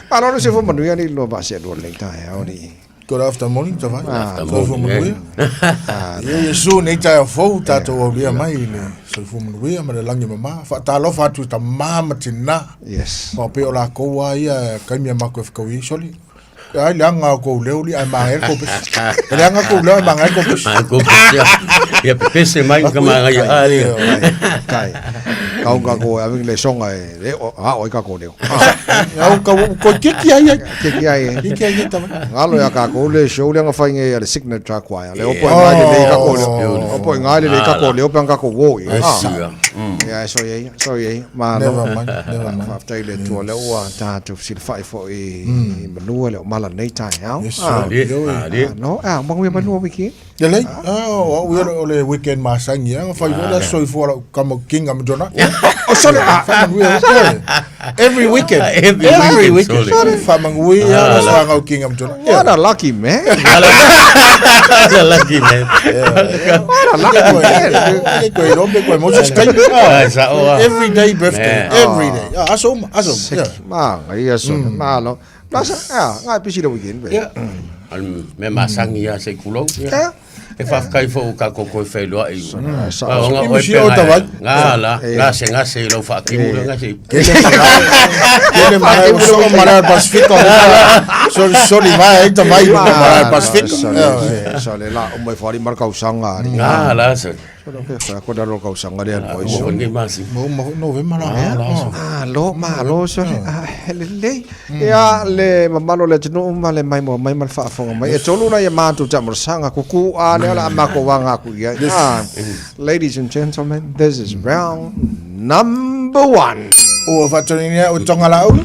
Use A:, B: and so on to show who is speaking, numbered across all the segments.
A: Malo le soifua manuia alii lua vaa sealua i lenei taeao alii.
B: Good after morning, Tavai.
A: After
B: Soifua
C: morning,
B: manuia. Ia Iesu nei taeao fou tatou aulia mai i le soifua manuia ma le lagi e mama. Faatalofa atu i tama ma tina.
A: Yes.
B: Aua pei o lakou lava ia taimi a matou e fetaui ai soli. Ai leaga o kou leo li ai magaia le kou pese. E leaga kou leo ai magaia le kou pese.
C: Ai kou pese. Ia pepese mai ka magaia ali.
A: Kai. Kau ka ko ave le songa e le o a oi ka ko leo.
B: Au ka ko kiki ai ai.
A: Kiki ai.
B: Kiki ai ta.
A: Ngalo ya ka ko le show le nga fai nge ya le signature choir. Le opo ngai le le ka ko leo. Opo ngai le le ka ko leo pe ka ko wo. Ia so ia so ia ma
B: Never mind, never mind.
A: Faafetai i le Atua lea ua tatou fesilafai foi i manua le o mala nei taeao.
B: Yes,
A: Ah,
B: sir.
C: Ali, ali.
A: no, ah, manuia manua wiki.
B: Lelei, ah, o au ia o le weekend masani ia, fai foi le aso soifua lau kama king am jona.
A: O sole, ah,
B: Faamanuia foi. Every weekend.
C: Every
B: Every
C: weekend,
B: weekend.
C: sole.
B: Faamanuia le aso angau king am jona.
A: what a lucky man.
C: What a lucky man.
A: What a lucky man.
B: Koe rombe koe mo se kai.
C: Ah, sa o ah.
B: Every day birthday,
C: Man.
B: every day. Ah, aso uma, aso uma. Yeah.
A: Ma, ngai aso, ma lo. Lasa, ah, ngai pisi le weekend be.
B: Yeah.
C: Al me masangi ia se kulou.
A: Yeah.
C: E whawhakai fo o ka koko e whailoa i.
A: Sa
C: Ah, o
B: I
C: nga oe
B: misi o
C: penga
B: tawai.
C: Ngā la, ngā se ngā se i lau whaakimu le ngā se.
B: Kele kele mai o so mara Pasifika. Sorry, sorry, vai ai ta vai mara Pasifika.
A: Sole, sole la o mai whari mar kausanga ari.
C: Ngā la se.
A: Sole ke wha ko dalo kausanga le an
C: Mo
A: oi.
C: ni masi.
B: Mo mo November la.
A: Ah, lo ma lo sole. Ah, lelei. Ia le mamalo le atunuu ma le maimoa mai ma le faafofoga mai. E tolu nai a matou taamolosaga kuku a lea o le a makou aga aku i ai. Ah, ladies and gentlemen, this is round number one.
B: Ua faatonu o tonga la ulu.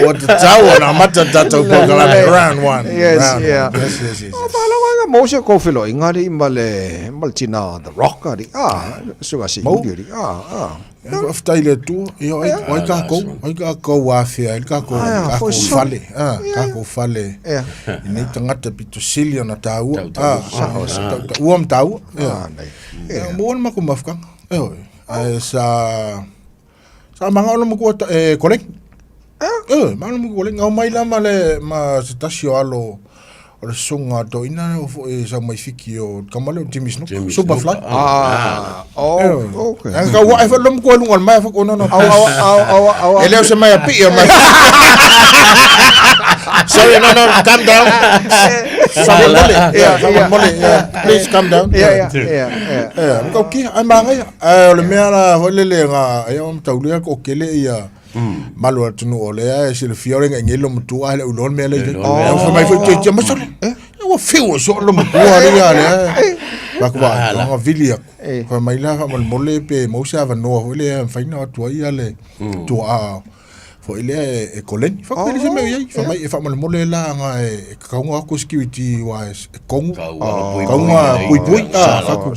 B: Ua tatau ona amata le tatou polokalame round one.
A: Yes,
B: round
A: yeah.
B: One. Yes, yes, yes.
A: O faalogo ai mo se kou feloaiga alii ma le ma le tina The Rock alii. Ah, suka siuli alii. Ah, ah.
B: Faafetai i le Atua, ia o ai, o ai kākou, o ai kākou afea ai le kākou,
A: Aia,
B: kākou
A: for sure.
B: fale, ah, kākou fale
A: Ia.
B: i nei tagata pito sili ona tāua,
C: Tautaua.
B: ah, ah, tautaua ma tāua, ia.
A: Ah, nei.
B: Ia, maua le makou mafukaga, ioe. Ae sa, sa magao le makou e koleni. Ioe, magao le makou koleni. Ao mai la ma le, ma se tasi o alo, o le susuga a toeaina lea foi sa mai Fiti o le tama lea o Jimmy Snook,
C: Jimmy
B: Superfly.
C: Snook.
A: Ah, oh, okay.
B: Ang kau ai fa lom ko lunga mai fa ko no no.
A: Au, au, au, au, au,
B: E le o se mai a pii o mai. Sorry, no, no, calm down. Someone mole. Yeah, someone mole. Yeah, please calm down.
A: Yeah, yeah, yeah, yeah.
B: Yeah, mo kau ki ai mangai. Ai o le mea la foi le le nga ai o mtaulia ko kele ia. Malu atunuu o lea e silafia o le gaigei lo matua ae le uloa le mea lea i ai. Fai mai foi te ma sole. Ua fiu e soo lo matua le ia lea. Fa ku va nga vili aku. Fai mai la faamolemole pe maua se avanoa foi lea e mafai ona o atu ai ia le tuaa foi lea e koleni. Fai atu e leai se mea o i ai. Fai mai e faamolemole la nga e kauga atu security aua e kogu. Kauga puipui. Fai atu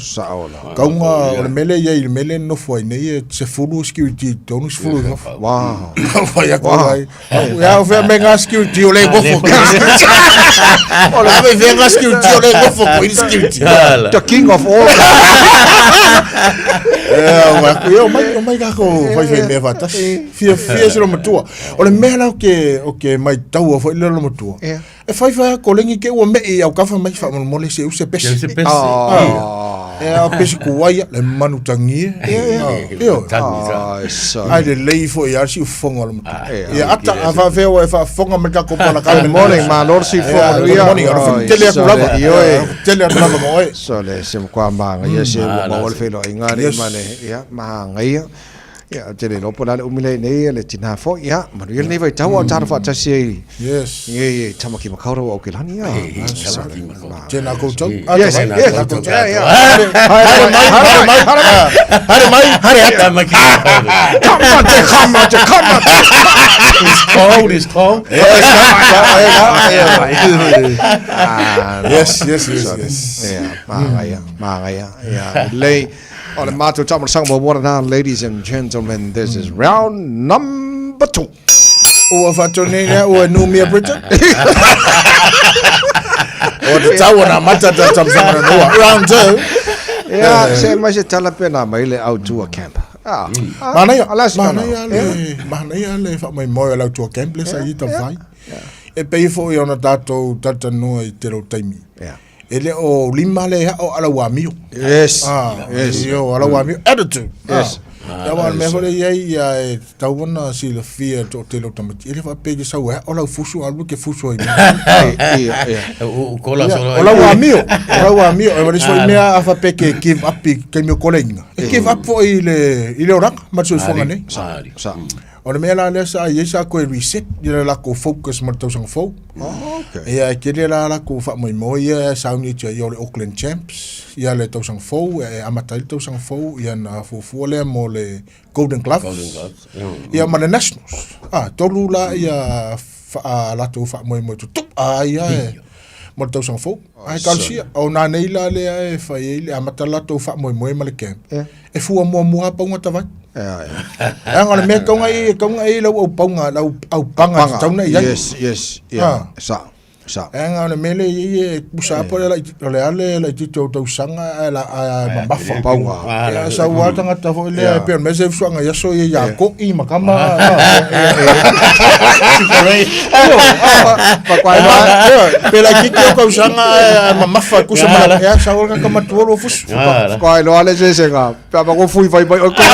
B: Kauga o le mea lea e i ai i le mea lea e nonofo ai nei e 10 security i totonu, 10 i fafo.
A: Wow.
B: Fai atu ai. Ia o fea me ngā security o le nofo. O le ave fea ngā security o le nofo ko i security.
A: The king of all.
B: Ia, o aku, ia, o mai, o mai kākou fai fai mea faatasi. Fia, fia se lo matua. O le mea la o ke, o ke maitaua foi le lo matua.
A: Ia.
B: E fai fai a koleni ke ua me'i i au kafa mai faamolemole se use pesi.
C: Se use pesi.
A: Ah.
B: E a pesi kuai le manu tangi. Io. Ai le lei foi a si ufonga lo matu. Ia ata a fa feo e fa fonga me ka kopo la ka.
A: Good morning ma lor si fonga.
B: Good morning. Alo tele aku lava. Tele aku lava mo e.
A: So le se kwa ma ngai se mo mo le felo inga le ma le ia ma ngai. Ia, ou te le iloa po o le a le umi lea i nei le tinā foi, ia, manuia lenei vaitau a o tātou faatasi ai
B: Yes.
A: i e Tamaki Makaurau o Aokelani, ia.
C: Tamaki Makaurau.
B: Tēnā koutou.
A: Yes,
B: Tēnā
A: yes,
B: koutou.
A: yeah, yeah.
B: Haere mai, haere mai, haere mai, haere atu.
C: Tamaki Makaurau.
A: Come on, te come on, te come on.
C: It's cold, it's cold.
B: Yes, yes, yes, yes.
A: Ia, māngaia, māngaia, ia, lelei. O le matou taamolosaga muamua lena, ladies and gentlemen, this is round number two.
B: Ua faatonu nei ua numia Bridget. Ua tatau ona amata ta taumafaiga na nua. Round two.
A: Ia, se mai se tala pe na mai le au tua camp.
B: Manaia, manaia le, manaia le faamoemoe o le au toa camp lea sa i ai taumafai. E pei foi ona tatou talatalanoa i tele o taimi. E le o lima le ao a lau amio.
A: Yes.
B: Ah,
A: yes.
B: Io, a lau amio. Attitude.
A: Yes.
B: Ah. Ia, aua o le mea foi lea e i ai, ia, e tatau ona silafia e le toatele o tamaiti. E le faapea e sau e ao lau fusu, alu ke fusu ai.
A: Ia, ia.
C: O kola
B: Ia,
C: solo.
B: o lau amio, o lau amio, e wale foi mea a faapea ke give up i taimi o kolegina. E give up foi i le, i le olaga ma le soifuaga nei.
C: Sa.
A: Sa.
B: O le mea la lea sa i ai sa toe reset i le latou focus mo le tausaga fou.
A: Oh, okay.
B: Ia e tele la latou faamoemoe ia e saunitia ia o le Auckland Champs ia le tausaga fou e amata ai le tausaga fou ia na fuafua lea mo le Golden Gloves.
C: Golden Gloves.
B: Ia ma le Nationals. Ah, tolu la ia fa, latou faamoemoe tutu'a ia e mo le tausaga fou. Ae talosia, o nā nei la lea e fai ai le amata latou faamoemoe ma le camp.
A: Yeah.
B: E fua muamua pauga tavai.
A: Yeah, yeah.
B: Leaga o le mea taunga i, taunga i lau aupaunga, lau aupaga
A: Panga.
B: tatau na i ai.
A: Yes, yes, yeah.
B: Ah.
A: Sa, sa.
B: Leaga o le mea lea e i ai e pusa apa le laiti, o le a le laitiiti o tausaga ae la, ae mamafa.
A: Pauga.
B: Ia, sau lava tagata foi lea, e pei o le mea sa i fusuaga i aso ia ia Ko'i ma Kama. Pe laitiiti o tausaga ae mamafa e tusa ma la, ia sau lava tagata matua lua fusu.
A: Faatoa iloa le eseesega pe a mako fui fai mai oe koe.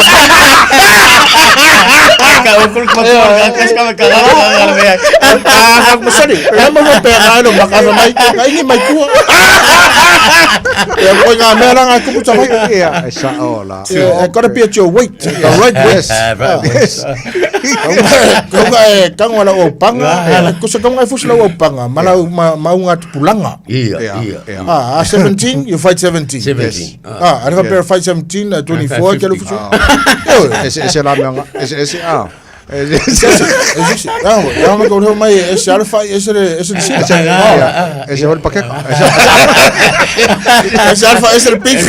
B: Ah, masani, e ma fa pe ga lo maka fa mai, ga ini mai tua. E koe ngā mea la ngā kupu tawai.
A: Ia, e sa o la.
B: Yeah, gotta be at your weight, the right weight.
A: Yes.
B: Kaunga e kango lau au panga, kusa kaunga e fusi lau au panga, ma lau ma maunga tupulanga.
C: Ia,
A: Ia,
C: ia.
A: ia.
B: Ah, 17, you fight 17.
C: 17.
B: Ah, are fa fight 17, 24, ke lu fusu.
A: Ese ese la mea, ese ese ah. Ese ese
B: Ese, ah, ah, ma ko mai ese ala fai ese le ese le sila.
A: ese ese hol pakeka. Ese
B: Ese ala fai ese le beef.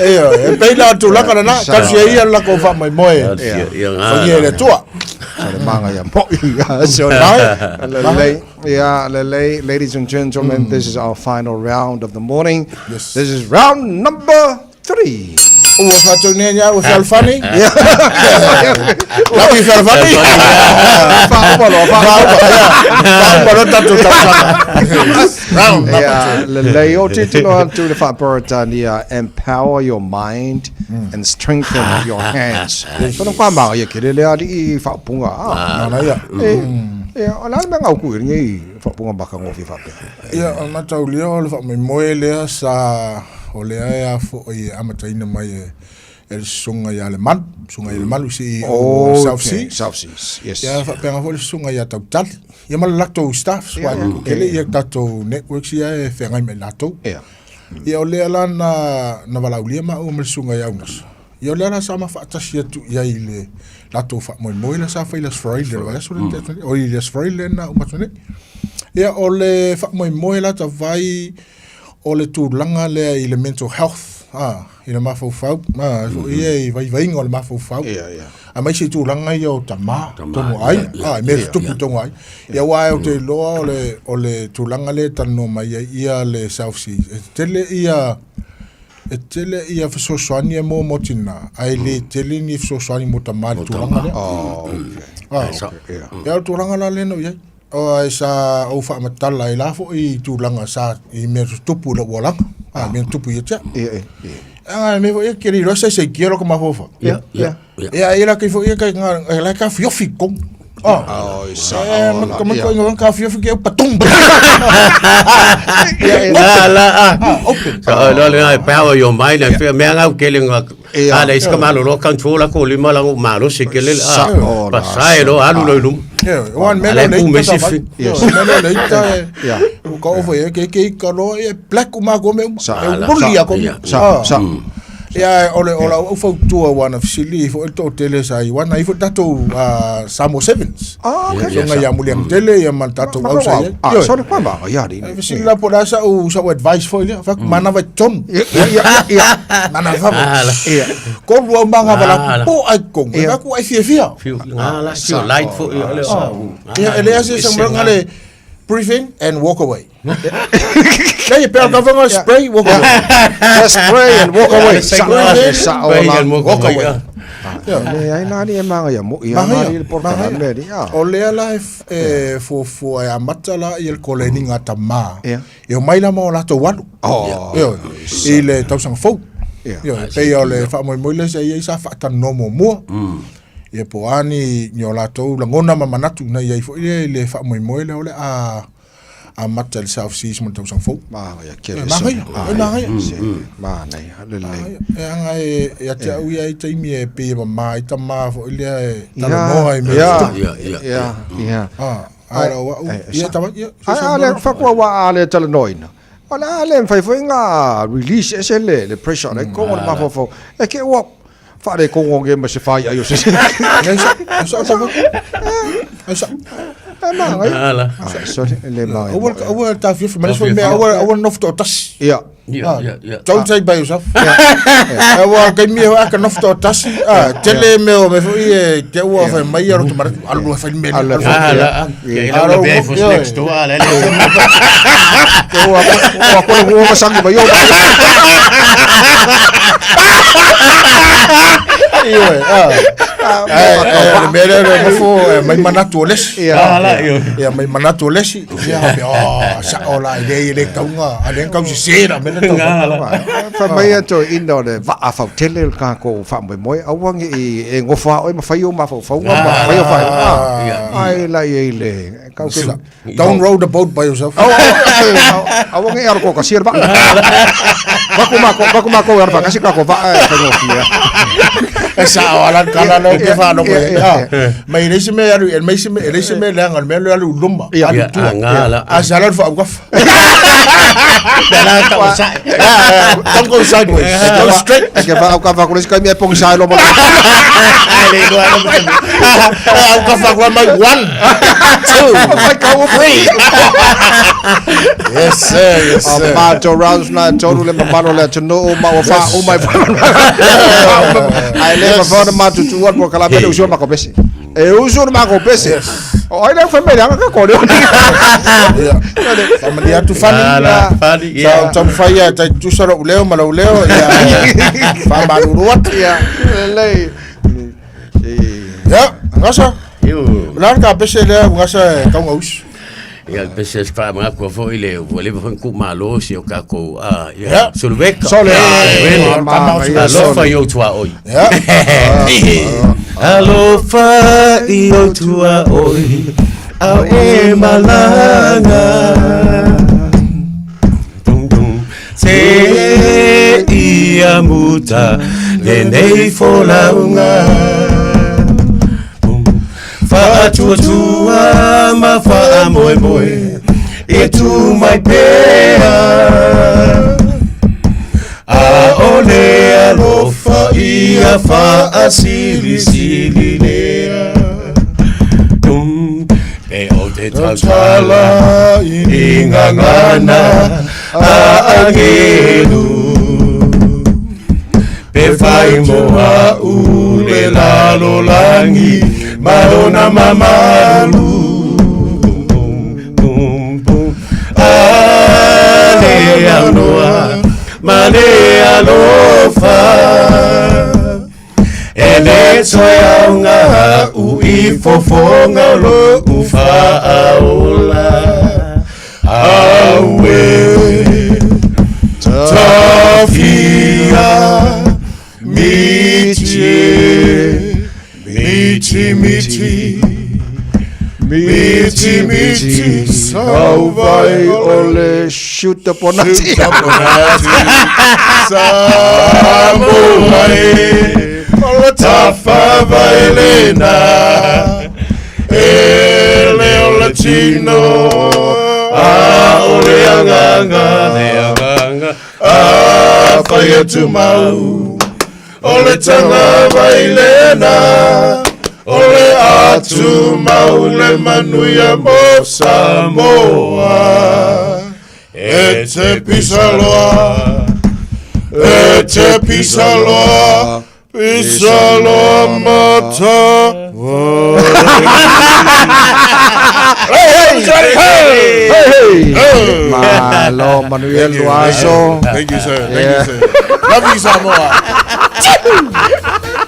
B: Io, e pei la tulaga lena, talosia ia le latou faamoemoe.
C: Ia, ia,
B: Fagia e le Atua.
A: Sa le manga ia mo. So lelei, yeah, lelei, ladies and gentlemen, this is our final round of the morning.
B: Yes.
A: This is round number 3.
B: Ua faataunia nya ua fealofani. Lau i fealofani.
A: Faauma loa, faauma.
B: Faauma loa tatou tausaga. Round number
A: Yeah,
B: 2.
A: lelei o titilo atu le faaperetania, empower your mind and strengthen your hands. Tona kwa manga ia kere le ali i faaupuga. Ah.
B: Mana ia.
A: E, o le a le mea gauku i lenei faaupuga matagofie faapea?
B: Ia, o le mataulia o le faamoemoe lea sa o lea e afo'i e amataina mai e e le susuga ia Lemalu, susuga ia Lemalu CEO o
A: Oh,
B: South
A: okay.
B: Seas.
A: South Seas, yes.
B: Ia faapena foi le susuga ia Tautali, ia ma le latou staffs, aua e tele ia tatou networks ia e feagai ma i latou.
A: Ia.
B: Ia o lea la na na valaaulia maua ma le susuga ia Aunasa. Ia o lea la sa ma faatasi atu i ai i le latou faamoemoe lea sa fai i le Aso Faraile o le vaiaso lea na tea atu nei, oi i le Aso Faraile lea na uma atu nei. Ia o le faamoemoe la tavai o le tulaga lea i le mental health, a, i le mafaufau, a, foi ia i vaivaiga o le mafaufau.
A: Ia, ia.
B: Aemaise i tulaga ia o tama,
C: Tama,
B: tonu ai,
C: ia,
B: a, i mea
C: ia,
B: tutupu
C: ia.
B: tonu ai. Ia aua ou te iloa o le, o le tulaga lea e talanoa mai ai ia le South Seas, e tele ia, E tele ia fesoasoani e mo mo tina, ae le tele ni fesoasoani mo tama i le tulaga lea.
A: Oh, okay.
B: Ah,
A: Yeah.
B: Ia o le tulaga la lea na ou i ai. O ai sa ou faamatala ai la foi i tulaga sa i mea tutupu i lou olaga, ah, mea tutupu ia te au.
A: Ia, ia, ia.
B: Ah, mea foi ia ke le iloa saisai kia loko mafaufau.
C: Ia, ia, ia.
B: Ia, ia la kai foi ia kai nga la ka fiofi kong. Ah.
A: Oh, sa
B: Eh,
A: oh,
B: ma
A: la,
B: ka ma
A: ia.
B: ko nga ka fiofi ke patung.
A: Ia, ia.
C: La, la, ah.
B: Open.
C: So, lo le ngai power your mind and feel mea ngau kele nga
A: Ia.
C: a le iska malo lo control la ko lima la ko malo se kele
A: Sa-
C: a
A: oh, la,
C: pasai lo alu lo lum.
B: Ia, wan mea
C: Ala
B: le
C: ku
B: ita
C: mesi
B: ta vai.
C: fi.
A: Yes.
B: Mea le ita e.
A: Ia.
B: Ka ofo ia ke ke ka lo e black uma ko me.
A: Sa-
B: E
C: la,
B: muli
C: sa-
B: a ko.
C: ia.
A: Sa, sa.
B: Ia, o le o lau au fautua ua na fesili ai foi le toatele sa i wana ai foi tatou Samoa Sevens.
A: Ah, okay.
B: Susuga ia Muliagatele ia ma le tatou au sa i ai.
A: Ah,
B: Ioe.
A: sorry, kwa ma, ia ni.
B: E fesili la po o le a sa'u sa'u advice foi lea, fai atu manava i totonu.
A: Ia, ia, ia.
B: Manava.
A: Ia.
B: Kolu au manava la
C: Ah, la.
B: po ai totonu. E
A: Ia.
B: fai atu ai fiafia.
C: Fiu nga la fiu light fo ia le
B: Ia, e leai se se mea le Breathe in and walk away. Nei, e pea ka whanga spray, walk away.
A: Just spray and walk away.
C: Sa-
B: Breathe in,
A: Sa
C: Spray
A: o
C: and
A: la.
C: walk
B: Walk
C: away.
B: away.
A: Le ai la ni e manga ia mo ia
B: Magaia,
A: ma ni le porta
B: magaia.
A: le ni. Ah.
B: O lea la e f- e fuafua e amata la i le koleni ngā tamā.
A: Ia.
B: E o mai la ma o latou alu.
A: Oh.
B: Ioe, i le tausaga fou.
A: Ia.
B: Ioe, pei o le faamoemoe lea sa i ai sa faatalanoa muamua. Ia po o a ni, ni o latou lagona ma manatu na i ai foi lea i le faamoemoe lea o le a amata i le South Seas mo le tausaga fou.
A: Magaia kele.
B: E magaia, e magaia.
A: Manaia, lelei.
B: E aga e ia te au ia i taimi e pei e mamā ai tamā foi lea e talanoa i mea
A: Ia.
B: tutupu.
C: Ia, ia.
A: Ia, ia.
B: Ah, a o au, ia tama, ia.
A: Ai a le fakoa ua a le talanoaina. O le a le mafai foi ona release ese le le pressure le kongo le mafaufau. E ke ua faale kongo nge ma se fai ai o se.
B: Ai sa, ai sa tama. Ai sa.
A: E magaia.
C: Ala.
A: Ah, sorry, le magaia.
B: Aua aua ta fifi ma le foi mea aua aua nofo toatasi.
A: Ia.
C: Ia, ia, ia.
B: Don't say by yourself. Aua kai mea a ka nofo toatasi. Ah, tele mea o me foi e te ua fai mai a roto mara alu fai mea.
A: Alu
B: Alu
A: fai.
C: Ala. Ia, ila ula pe for next door. Ala.
A: Ua ua ko le ua masangi mai o.
B: Ioe, ah. Ai, ai, le mea lea le nofo e mai manatu o le isi.
A: Ia.
C: Ala, ia.
B: Ia mai manatu o le isi. Ia, me, oh, sao la, e le, e le taunga, a le kau sese la, me le tau.
C: Ala.
A: Fa mai a to ina o le vaa fautele le kākou faamoemoe aua ne i e gofa oe ma fai o mafaufauga ma fai o faaiuga. Ai la i le kau ke
B: Don't row the boat by yourself.
A: Aua ne i aro kōkasi e le vaa. Vaku mākou, vaku mākou e aro whakasi ka ko vaa e whaingofie.
B: E sao ala kala leo ke whānau koe.
A: Ia, ia,
B: Ah, Mai le isi mea alu, e mai isi mea, e le isi mea leaga, le mea lea alu i luma,
A: Ia.
B: alu
C: Ia,
B: tua.
C: ah, ngā la.
B: A se ala le faaukafa.
C: Bela ta o sai.
B: Ah, ah, Don't go sideways, go straight.
A: E ke whaaukafa kore si kaimea e pongi sai loma.
C: Ai le goa no.
B: Ah, Aukafa koe mai, one, two,
A: Whai kau o
B: three. Yes, sir, yes,
A: A
B: sir.
A: mātou rounds na tolu le mamalo le atunuu ma ua faa uma i Ai le mawhana mātou tu atu ka la mele usu ma pese. E usu ma ko pese. O ai le whai mai ka kore.
B: Ia. Faamalie atu Fani.
C: Ala, Fani, ia.
B: Sa taumafai ia tai tutusa lou leo ma lou leo, ia, faamalulu atu.
A: Ia, lelei.
B: Ia, gasa.
C: Io.
B: O le a le tapese lea gasa e taugausi?
C: Ia, pese se faamanatu foi le ua leva foi ona tuumalo si o tatou a ia
B: Ia.
C: Suluveka.
A: Sole.
C: Ia,
A: Ma- ia,
C: Alofa
A: sole.
C: i ou tuaoi.
B: Ia.
C: Alofa i ou tuaoi, au e malaga. Tum, tum. Se ia muta lenei folauga. Faatuatua ma faamoemoe e tu mai pea. A o le alofa ia faasilisili lea. Tum, pe o te tautala i gagana a agelu. Pe fai mo a'u le lalolagi ma lona mamalu. Pum, pum, pum, pum. A le aunoa ma le alofa. E le toe aoga a'u i fofoga o lo'u faaola. Auē tafia miti e,
B: Miti, miti, miti, miti,
A: Sauvai o le shoot ponati.
B: Samoa e, o le tafa vaelena, e le o le tino, a o le agaga,
C: Le agaga.
B: a fai atu mau, o le taga vailena, o le atu mau le manuia mo Samoa. E te pisa loa, e te pisa loa, Pisa loa mata
A: Hey! Malo manuia
B: Thank you,
A: lua aso.
B: Thank you, sir. Thank you, sir. Love you, Samoa.